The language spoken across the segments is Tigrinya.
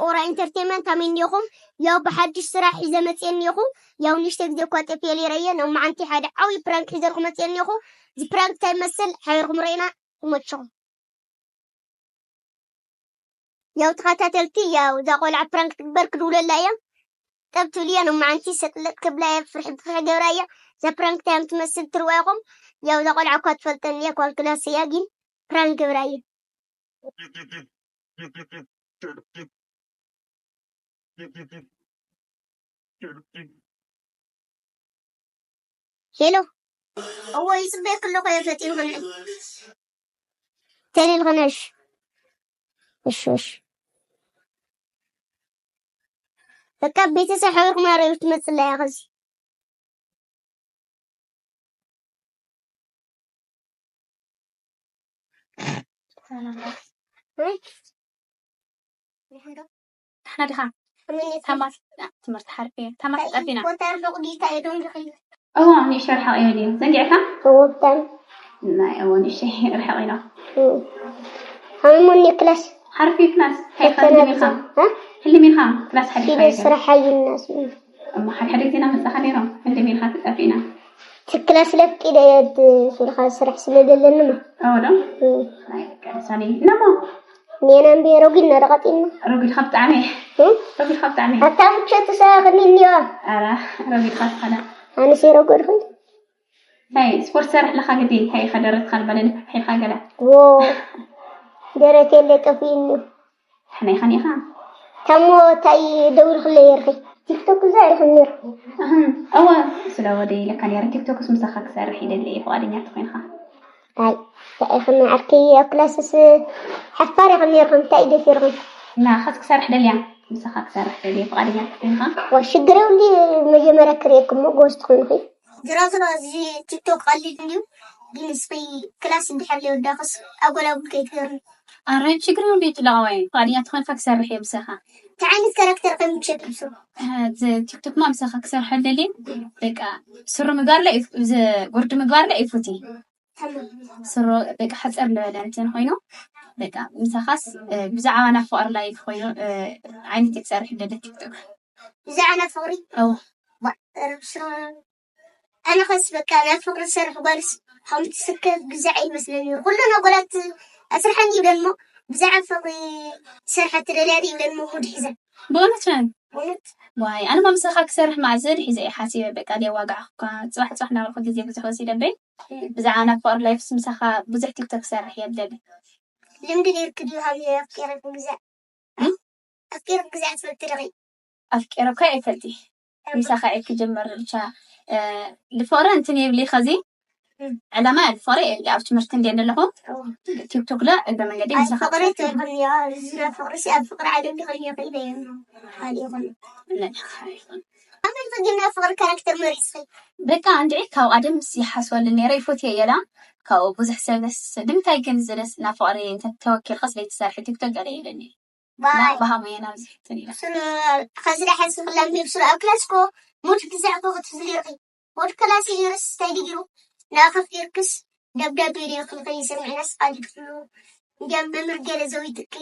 ኦራ ኢንተርቴንመንት ኣሜን ኔኹም። ያው ብሓድሽ ስራሕ ሒዘ መጽየ ኔኹ። ያው ንእሽተ ግዜ እኳ ጠፍየ ነይረ እየ። ናብ መዓንቲ ሓደ ዓብዪ ፕራንክ ሒዘልኩ መጽየ ኔኹ። እዚ ፕራንክ እንታይ ይመስል ሓቢርኩም ረእና። ይመችኹም። ያው ተኸታተልቲ፣ ያው እዛ ቆልዓ ፕራንክ ትግበር ክድውለላ እያ። ጠብ ትብል እያ፣ ኖማዓንቲ ሰጥለጥ ክብላ እያ፣ ፍርሒ ፍርሒ ገብራ እያ። እዛ ፕራንክ እንታይ ትመስል ትርእዋ ኢኹም። ያው እዛ ቆልዓ እኳ ትፈልጠኒ እያ፣ ኳልኩላስ እያ፣ ግን ፕራንክ ገብራ እያ። ሄሎ። እዎ፣ ይጽበየኪ ኣለኹ፣ እየ ፈጢሩ ክልዕል። ተሊል ኸነሽ። እሺ፣ እሺ። በቃ ቤተሰብ ሓቢርኩም ኣረዩ ትመጽእ ኣላ እያ ኸዚ። ንሕና ድኻ? ታማስ ትምህርቲ ሓርፊ እየ። ታማስ ጠፊና። እዋ፣ ንእሽተይ ርሕቕ ይበል እዩ። ዘንጊዕካ? እዎ፣ ብጣዕሚ። ናይ እዎ፣ ንእሽተይ ርሕቕ ኢሎ። ሓሚሙኒ ክላስ። ሓርፊ ክላስ። እንታይ ኢኻ ፈተና ህልም ኢልካ? ብዛ-፣ እ? ህልም ኢልካ? ክላስ ሓዲግካ ኪደ ኢኻ? ስራሕ ሓይልናስ። እሞ ሓድሓደ ግዜ እናመጻኻ ነይሮም። ህልም ኢልካ ትጠፊእና። እቲ ክላስ ለፍቂደ እየ፣ እቲ ስልኻ ስራሕ ስለ ዘለኒ ማ። እዎ ዶ? እ። ናይ ቀሳኒ። እነሞ? ኔና እምቢ ረጒድና ዶ ቀጢልና? ረጒድካ ብጣዕሚ። እ? ረጒድካ ብጣዕሚ። ኣታ ምቸት ሰ ክኒ እኒዋ። ኣረ፣ ረጒድካ ዝኾነ። ኣነስ ረጒድኹ። እንታይ ስፖርት ትሰርሕ ኣለኻ ግዲ? እንታይ ኢኻ ደረትካ ልበለ ንፍሕ ኢልካ ገለ? ዎ፣ ደረት የለ ጠፊእኒ። ሕና ኢኻ ኒኻ? ታሞ እንታይ ደዊልክለይ ነርኺ? ቲክቶክ እዛ ኢልክም ነርኩ። እህም፣ እወ፣ ስለ ወደይ ኢለካ ነይረ። ቲክቶክስ ምሳኻ ክሰርሕ ይደሊ እየ፣ ፍቓደኛ ተኾይንኻ። ኣይ፣ እንታይ ኢኽን ዓርኪ ኣብ ክላስስ ሓፋር ኢኽን ነርኩም፣ እንታይ እዩ ደፊርኩም? እና ኸስ ክሰርሕ ደልያ፣ ምሳኻ ክሰርሕ ደልየ፣ ፍቓደኛ ተኾይንኻ። ዋ፣ ሽግር የብሉ፣ መጀመርያ ክርእየኩም እሞ ጎበዝ ትኾይንኺ። ዝሮ ዝሮ እዚ ቲክቶክ ቀሊል እንድዩ፣ ግን እስኺ ክላስ እንድሕር ዘይወዳእክስ ኣጎላጉል ከይትገርኒ። ኣረ ሽግር የብሉ ይጥለቐዋይ፣ ፍቓደኛ ተኾይንካ ክሰርሕ እየ ምሳኻ። እንታይ ዓይነት ካራክተር ከም ምሸት ይብሱ? እ፣ እዚ ቲክቶክ ማ ምሳኻ ክሰርሕ ደልየ፣ በቃ ስሩ ምግባር ላ ይፍ-፣ እዚ ጉርዲ ምግባር ላ ይፉቲ። ስሮ በቃ ሓፀር ዝበለ እንትን ኮይኑ በቃ ምሳኻስ፣ እ፣ ብዛዕባ ናይ ፍቕሪ ላይፍ ኮይኑ፣ እ፣ ዓይነት እየ ክሰርሕ ደለ ቲክቶክ። ብዛዕባ ናይ ፍቕሪ? እዎ። ባ-፣ ርብስሮ-፣ ኣነ ኸስ በቃ ናይ ፍቕሪ ዝሰርሕ ጓልስ ከም ትስከፍ ግዛዕ ይመስለኒ። ኩሉ ነገራት ኣስርሐኒ ይብለን እሞ ብዛዕባ ፍቕሪ ዝሰርሐ ትደልያ ድዩ ይብለን እሞ ሙድ ሒዘን። ብእውነት መን? እውነት። ዋይ፣ ኣነ ማ ምሳኻ ክሰርሕ ማዕዘን ሒዘ እየ ሓሲበ፣ በቃ ደዋጋዕኩካ። ጽባሕ ጽባሕ እናበልኩ ግዜ ብዙሕ ወሲደበይ። ብዛዕባ ናይ ፍቕሪ ላይፍስ ምሳኻ ብዙሕ ቲክቶክ ክሰርሕ እየ ዝደሊ። ልምዲ ነይርክ ድዩ ካብ ኣፍቂረክ ግዛዕ? እም? ኣፍቂረክ ግዛዕ ትፈልጢ ዲኺ? ኣፍቂረካ ኣይፈልጢ። ምሳኻ እየ ክጅምር ብቻ፣ እ፣ ልፍቕሪ እንትን የብሊ ኸዚ። እም። ዕላማ እያ ልፍቕሪ እየ ኣብ ትምህርቲ እንድየ ዘለኹ። እዎ። ቲክቶክ ላ እግረ መንገዲ ኣብ ምሳኻ ፍቕሪ ክሰርሕ። ትበልኒ፣ ኣብ ዙርያ ፍቕሪ ሲ ኣብ ፍቕሪ ዓለም ዲኺ ይኽእል እየ። ካልእ ይኹን። ነ-፣ ኣመን ፈጊና ፍቕሪ ካራክተር መሪጽኺ? በቃ እንድዒ ካብ ቀደም ሲ ይሓስበሉ ነይረ፣ ይፎትዮ እየ ላ። ካብኡ ብዙሕ ሰብ ደስ፣ ንምንታይ ግን ዝደስ ናብ ፍቕሪ እንተ ተወኪልካ ስለ ትሰርሒ ቲክቶክ ገለ ይብለኒ። ባይ። ና በሃሞየ ናብዚ ትንኢላ። ስለ-፣ ከዚ ዳሕዚ ክላም ቢብ ስለ ኣብ ክላስ ኮ ሙድ ግዛዕ ኮ ክትፍሊ ኢኺ። ሙድ ክላስ ይርስ እንታይ ድዩ? ንኣኸፍ ዲርክስ ደብዳቤ ድዩ ክልኸ ይሰምዕናስ ቃል ይድፍሉ። እንዲያም መምህር ገለ ዘዊትቂ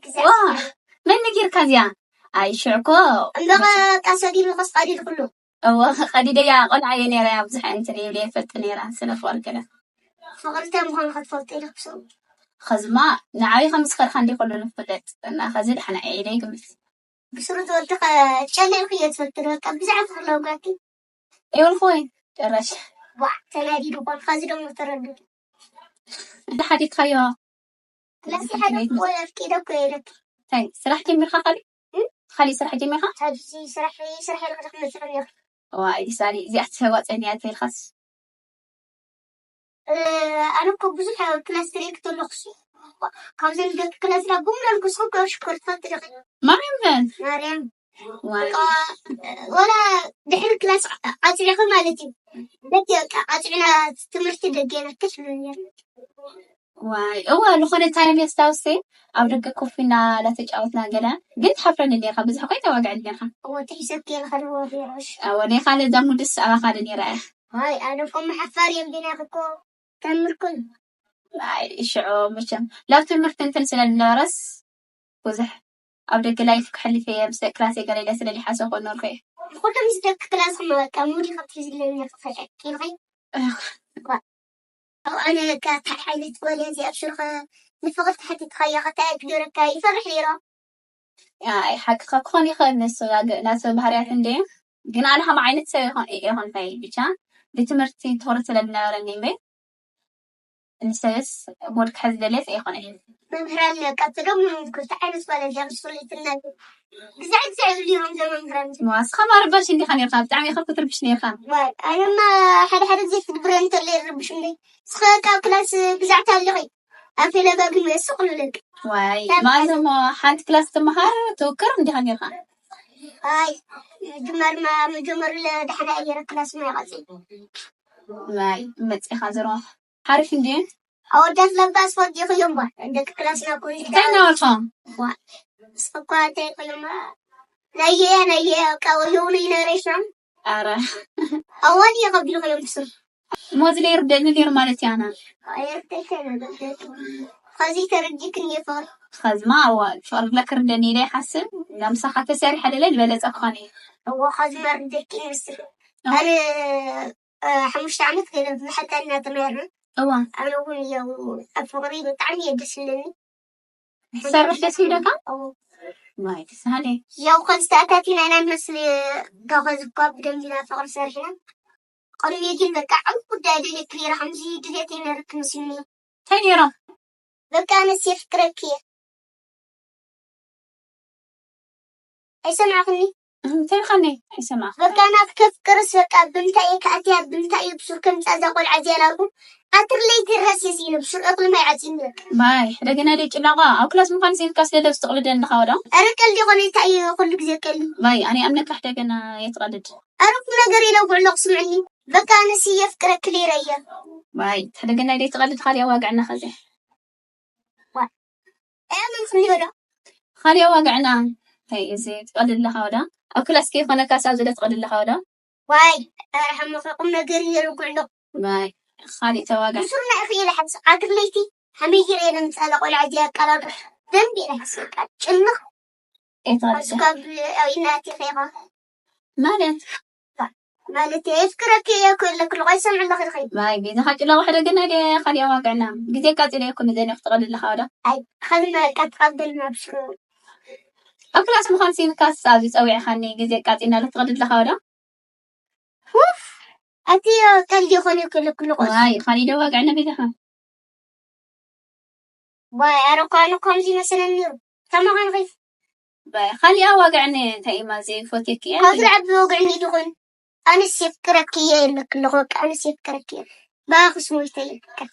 ግዛዕ ዋ፣ ስለ-፣ መን ነጊርካ እዚኣ? ኣይ፣ ሽዕኮ። እምበቐ ቃሰዲሉ ኸስ ቃል ይድፍሉ። እወ፣ ቀዲደያ ቆልዓ እየ ነይረ፣ ብዙሕ እንትን ይብል እየ፣ ይፈልጥ ነይረ፣ ስለ ፍቕሪ ገለ። ፍቕሪ እንታይ ምዃኑ ክትፈልጡ ኢለ ክሰው። ኸዝማ ንዓይ ከም ዝኸድካ እንዲ ኩሉ ንፍለጥ፣ እና ኸዚ ደሕና እየ ኢለ ይግምት። ብስሩ ተወልድኻ ጨለ ኢልኩ እየ ትፈልጥ፣ በቃ ብዛዕባ ፍቕሪ ለውጋኪ። ይብልኩ ወይ? ጭራሽ። ዋ፣ ተናዲዱ ቆልካ፣ እዚ ደሞ ተረዱ። እንዳ ሓዲግካዮ? ክላስ ሓደ እኮ ኣፍቂደ እኮ እየ ኢለኪ። እንታይ፣ ስራሕ ጀሚርካ ካሊእ? እም? ካሊእ ስራሕ ጀሚርካ? ኣብዚ ስራሕ፣ ስራሕ ኢልካ ክትመጽእ ነይርካ። ዋይ፣ ሳሊ፣ እዚኣ ተዋጽአኒ እያ ተልካስ። እ፣ ኣነ እኮ ብዙሕ ክላስ ትሪኢ ከለኹ ሲ፣ ካብዘን ደቂ ክላስና ጉም ኢለን ክስሕቃ ሽኮር ትፈልጢ ዲኺ? ማርያም በል። ማርያም። ዋይ። በቃ፣ ወላ ድሕሪ ክላስ ዓ-፣ ዓፂዕኺ ማለት እዩ። ደቂ በቃ ዓፂዕና ትምህርቲ ደገና ከሽ ብለን ነይርና። ዋይ፣ እወ፣ ዝኾነ ታይም የስታውሰ ኣብ ደገ ኮፍ ኢልና ላተጫወትና ገለ፣ ግን ትሓፍረኒ ነይርካ፣ ብዙሕ እኮ ኣይተዋግዐኒ ነይርካ። እወ፣ ትሒዘኪ እየ፣ ካልእ ወሬ ርዕሽ። እወ፣ ናይ ካልእ እዛ ሙድስ ኣባኻ ዶ ነይራ እያ? ኣይ፣ ኣነ እኮ መሓፋር እየ፣ እምቢ ናይኺ እኮ ተምርኩን። ኣይ፣ ሽዑ መቸም ላብ ትምህርቲ እንትን ስለ ዝነበረስ ብዙሕ ኣብ ደገ ላይፍ ክሕልፍ እየ፣ ምስ ደቂ ክላሰይ ገለ ኢለ ስለ ዝሓሰብኩ ነበርኩ እየ። ኩሉ ምስ ደቂ ክላስኩም በቃ ሙድ ከብቲ ዝለኒ ክፈለጥ ኢልኺ። እኽ። ኣነ በቃ እንታይ ዓይነት ጓል እያ እዚኣ? ብሽርኸ ንፍቕርቲ ሓቲትካያ ከ እንታይ እያ ትገብረካ? ይፈርሕ ነይሩ። ኣይ ሓቅኻ ክኾን ይኽእል፣ ንሱ ናገ-፣ ናቱ ባህርያት እንድየ። ግን ኣነ ከም ዓይነት ሰብ ይኾን፣ ይኾን እንታይ ብቻ ብትምህርቲ ትኹረት ስለ ዝነበረኒ እምበር ንሰብስ ሞድ ክሕዝ ደልየስ ኣይኮነን። መምህራን ቀጽሎም ምንኩ እንታይ ዓይነት ጓል እያ እዚኣ? ምስ ፍልልትና ግዛዕ ግዛዕ ይብሉ እዮም እዞም መምህራን። ዋ፣ እስኻ ማርባሽ እንዲኻ ነርካ፣ ብጣዕሚ ኢኻ ክትርብሽ ነርካ። ዋ፣ ኣነማ ሓደ ሓደ ግዜ ትድብረኒ እንተሎ ይርብሽ እንደ እስኻ ካብ ክላስ ግዛዕታ ኣለኺ። ኣብ ቴሌጋ ግን የስቕ ንለቅ። ዋይ፣ ማእዘሞ ሓንቲ ክላስ ትመሃር ትውክር እንዲኻ ነርካ። ኣይ፣ ጅማርማ መጀመርለ ዳሕና እየ ነይረ ክላስ ማይ ቀጽል። ዋይ፣ መጺኻ ዝሮ ሓሪፍ እንድየ። ኣወዳት ለባ ስፖርት ይኽዮም ባ፣ ደቂ ክላስና ኩሉ እንታይ እናበልካ? ዋ፣ እስኻ እኳ እንታይ ይኽዮም ባ? ናየ፣ ናየ፣ በቃ ወየውኑ ይነረሽም። ኣረ። ኣዋን እየ ከቢሉ ኽዮም ብስም። እሞ እዚ ለይርደእኒ ነይሩ ማለት እያ ኣና። ኣየርደእከ ነበር። ኸዚ ተረዲክን እየ ፍቕሪ። ኸዝማ፣ እዋ፣ ፍቕሪ ለክርደኒ ኢለ ይሓስብ። ናብ ምሳኻ ተሰሪሐ ደለ ዝበለጸ ክኾን እየ። እዋ፣ ኸዚ መርደኪ ይመስል። ኣነ፣ እ፣ ሓሙሽተ ዓመት ገለ ብመሐቀና ተማሂርና። እዋ። ኣነ እውን ያው ኣብ ፍቕሪ ብጣዕሚ እየ ደስ ይብለኒ። ትሰርሕ ደስ ይብለካ? እዎ። ማይ ትስሃለ። ያው ኸዚ ተኣታቲና ኢና ንመስል፣ ጋኸዚ እኳ ብደንብ ኢና ፍቕሪ ሰሪሕና። ቅድሚ ግን በቃ ዓብ ጉዳይ ድሌት ክሊራ ከምዚ ድሌት ይነርክ ምስልኒ። እንታይ ነይራ? በቃ ኣነስ የፍቅረኪ እየ። ኣይሰማዕኽኒ? እንታይ ኢልካኒ? ኣይሰማዕኹ። በቃ ናት ከፍቅርስ በቃ ብምንታይ እየ ክኣትያ፣ ብምንታይ እየ ብሱር ከምፃ እዛ ቆልዓ እዚኣ ናብኩም? ኣትር ለይቲ ረሲስ እዩ ብሱር እኽሊ ማይ ዓፂኒ በቃ። ማይ፣ ሕደገና ደይ ጭላቋ፣ ኣብ ክላስ ምዃን ሲንካስ ደደብ ዝትቕልደን ድኻወ ዶ? ኧረ ቀልዲ ይኾነ፣ እንታይ እዩ ኩሉ ግዜ ቀልዲ? ማይ፣ ኣነ ኣምነካ ሕደገና የትቐልድ። ኣረ ቁም ነገር ኢለ ውዕሎ ክስምዕኒ። በቃ ኣነስ የፍቅረክ ሌረ እየ። ማይ፣ ሕደገና ደይ ትቐልድ፣ ካልያ ዋግዕና ኸዚ። ዋ። ኣያ መን ክንዮ ዶ? ካልያ ዋግዕና። እንታይ እዚ ትቐልድ ኣለኻ ወዳ? ኣብ ክላስ ከይኾነካ ሳብ ዝለ ትቐልድ ኣለኻ ወዳ? ዋይ፣ ኧረ ሓሞኸ ቁም ነገር እዩ ነይሩ ጉዕሎ። ዋይ፣ ካልእ ተዋጋ። ብሱርና ኢኺ ኢለ ሓንስ ዓግር ለይቲ ሓመይ ገይረ እየ ንምጻለ ቆልዓ እዚኣ ኣቃላልኩ። ደንቢ ኢለ ሓንስ በቃ ጭንኽ። ኤታ ኣስካብ ኣብ ኢናቲ ኸይኻ። ማለት? ማለት የፍቅረኪ እየ እኮ ኢለክ ኣለኹ፣ ኣይሰምዕን ኣለኺ ድኺ? ዋይ፣ ቤዛ ካብ ጭላ ዋሕደ ግን ናይ ካልእ ዋግዕና። ግዜ ኣቃጺለ እኮ ንዘን ክትቐልድ ኣለኻ ወዳ? ኣይ፣ ኸልና በቃ ትቐብል ናብ ስሩ። ኣብ ክላስ ምዃን ሲንካስ ኣብዚ ጸዊዕኻኒ ግዜ ኣቃጺልና ዶ ትቐልድ ኣለኻ ወዳ? ውፍ! ኣቲ ቀልዲ ይኾን ይክልክሉ ቆስ። ዋይ፣ ኻሊደ ዋግዕና ቤዛኻ። ዋይ፣ ኣረ እኮ ኣነ እኮ ከምዚ መሰለኒ ነይሩ። ከማኻን ኸይፍ። ባይ፣ ኻሊኣ ዋግዕኒ እንታይ ኢማ ዘይፎቴክ እያ? ካብዚ ዓቢ ወግዕኒ ድኾን። ኣነስ የፍቅረኪ እየ ኢለክ ኣለኹ፣ በቃ ኣነስ የፍቅረኪ እየ። ባኽስ ሞይተ የፍቅር።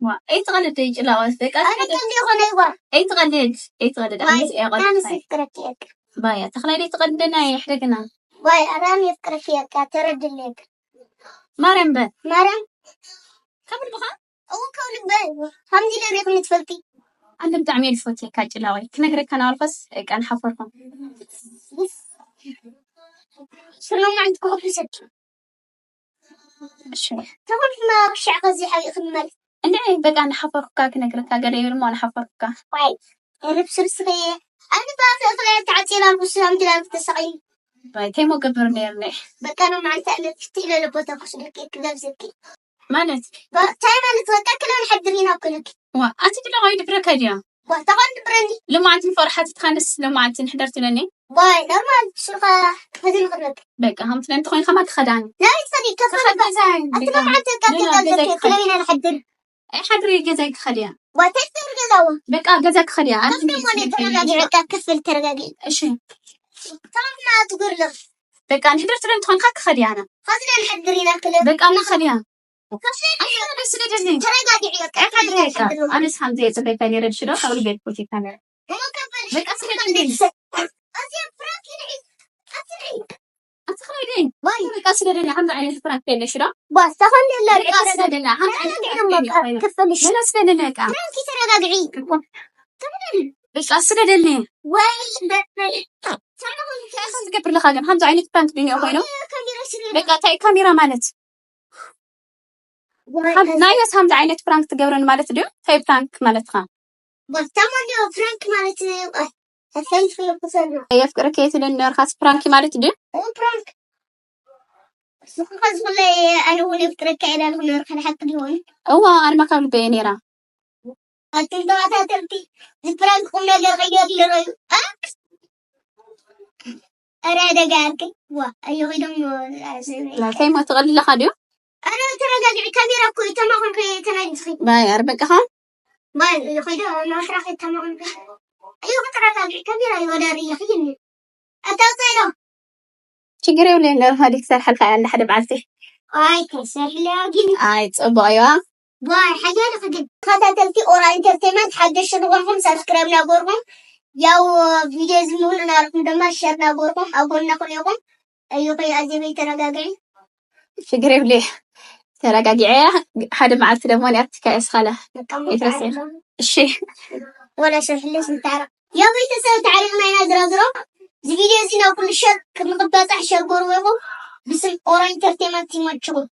ዋ፣ ኣይትቐልድ ጭላዋስ፣ በቃ ኣነ ቀልዲ ይኾነ ይዋ። ኣይትቐልድ፣ ኣይትቐልድ፣ ዋይ፣ ኣነስ እየ ቀልድ። ኣነስ የፍቅረኪ እየ። ባያ፣ ተኽላይ ደይ ትቐልደና የሕደግና። ዋይ፣ ኣረ ኣነ የፍቅረኪ እየ፣ በቃ ተረድልኝ። ማርያም በ። ማርያም። ከብል ብኻ? እው፣ ከብል በ። ከምዚ ኢለ ሪኢኽኒ ትፈልጢ? ኣነ ብጣዕሚ እየ ዝፈትየካ ጭላዋይ። ክነግረካ ናበልኩስ፣ በቃ ንሓፈርኩም። ስርናይ መዓንት ክወፍሰኪ። እሺ። ተኾንኩማ ክሻዕ ከዚ ሓቢእኽኒ ማለት። እንድዒ፣ በቃ ንሓፈርኩካ ክነግረካ ገለ ይብል እሞ ንሓፈርኩካ። ዋይ፣ ርብ ስርስበየ። ኣነ ባፈ እኽለ ተዓጺና ብሱ ኣምዲላ ተሰቒ። ዋይ፣ ተይሞ ገብር ነይርኒ። በቃ ነው ማንተ ኣለ ትሕቲ ኢለ ለቦታ ክስደቂ ክጋብዘኪ። ማለት? ባ-፣ ታይ ማለት በቃ ክለን ሓድሪና ኩልክ። ዋ፣ ኣቲ ድላ ወይ ድብረካ ድያ? ዋ፣ ተኾን ድብረኒ። ልማዓንትን ፈርሓት ትኻንስ ልማዓንትን ሕደር ትብለኒ? ዋይ፣ ኖርማል፣ ስልኻ ከዚ ንኽድረክ። በቃ፣ ሃምትለን ተኾይን ከማ ክኸዳን። ናይ ሰዲ ከፈል ከኸዳን። ኣቲ በቃ። ልማዓንትን ካብ ሌላ ገዛ ገዛ ይክፈል። ክለይና ንሓድር። ኣይ፣ ሓድሪ ገዛ ክኸድያ። ዋ፣ ተፍር ገዛው። በቃ፣ ገዛ ክኸድያ። ኣቲ ከፍል ሞኔ ተረጋጊ፣ በቃ፣ ክፍል ተረጋጊ። እሺ። ተማምና ትጉርልኽ። በቃ፣ ንሕድር ትለን ተኾንካ ክኸድያ ኣነ። ከዚ ናይ ንሓድር ኢና ክለ። በቃ፣ ንኸድያ። ከፍል ኣይ፣ ኣነ ስለ ደለኝ። ተረጋጊ፣ በቃ፣ ኣይ፣ ሓድሪ በቃ። ተረጋጊ። ኣነስ ሃምዘ የጽበይካ ነይረ፣ ድሽዶ፣ ካብ ልቤት ኮቴካ ነይረ። እሞ ከፈል። በቃ፣ ስለ ደለኝ። ኣዚ ፍራንክ ይልዒ። ኣቲ ኣቲ ኸይደይ። ዋይ። በቃ ስለ ደለኝ፣ ሓንቲ ዓይነት ፍራንክ የለሽ ዶ? ዋ፣ ተኸን የለ በቃ ስለ ደለኝ፣ ሓንቲ ዓይነት ፍራንክ የለሽ ኮይኖ። በቃ ስለ ደለኝ በቃ። ፍራንክ ተረጋግዒ። በቃ ስለ ደለኝ። ወይ፣ በቃ። ትገብር ለኻ ግን፣ ሓንቲ ዓይነት ፍራንክ ድንዮ ኮይኖ። በቃ፣ ታይ ካሜራ ማለት? ዋይ፣ ሓንቲ፣ ናይስ ሓንቲ ዓይነት ፍራንክ ትገብረን ማለት ድዩ? ታይ ፍራንክ ማለትኻ? ዋ፣ ተማልዮ ፍራንክ ማለት፣ ዋ፣ ኣሰንስ ክሰሉ የፍቅርኪ ትብለኒ ነበርካስ ፕራንክ ማለት ድዩ? ፕራንክ ስኹ ከዚ ኩለ ኣነ እውን የፍቅረካ ኢላ ኣለኹ ነበርካ ንሓቂ ድኾን እዋ ኣርማ ካብ ልበየ ነይራ። ኣቱም ተኸታተልቲ ዝፕራንክ ቁም ነገር ቀየር ልረዩ ኣረ ደጋ ያልከኝ ዋ ኣየኺዶም ከይሞ ትቐልለኻ ድዩ? ኣረ ተረጋግዒ ካሜራ እኮ እዩ ተማኹን ከይተናጅኺ ባይ ኣርበቃኻ ባይ ይኸይዶ ናስራኺ ተማኹን እዩ ተረጋግዒ ካሜራ ይወዳር እየኺ ኣታውፅእሎ ችግር የብለ ነርካ ዲክ ሰርሐልካ ያለ ሓደ በዓልቲ ኣይ ከሰርለ ግን ኣይ ፅቡቅ እዩዋ ዋይ ሓያለ ክግል ተኸታተልቲ ኦራ ኢንተርቴንመንት ሓደሽ ዝኾንኩም ሳብስክራይብ ናጎርኩም ያው ቪዲዮ ዝምሁሉ ናርኩም ድማ ሸር ናጎርኩም ኣብ ጎና ኩን ይኹም እዩ ኸይ ኣዜበይ ተረጋግዒ ችግር የብለ ተረጋጊዐ ሓደ መዓልቲ ደግሞ ያትካ እስኻለ መቀመጫ እሺ ወላ ሸርሕለሽ ምታራ ያው ቤተሰብ ተዓሊምና ኢና ዝራዝሮ እዚ ቪዲዮ እዚ ናብ ኩሉ ሸር ክንክባፃሕ ሸር ጎርዎ ይኹም ብስም ኦራ ኢንተርቴንመንት ይመችኹም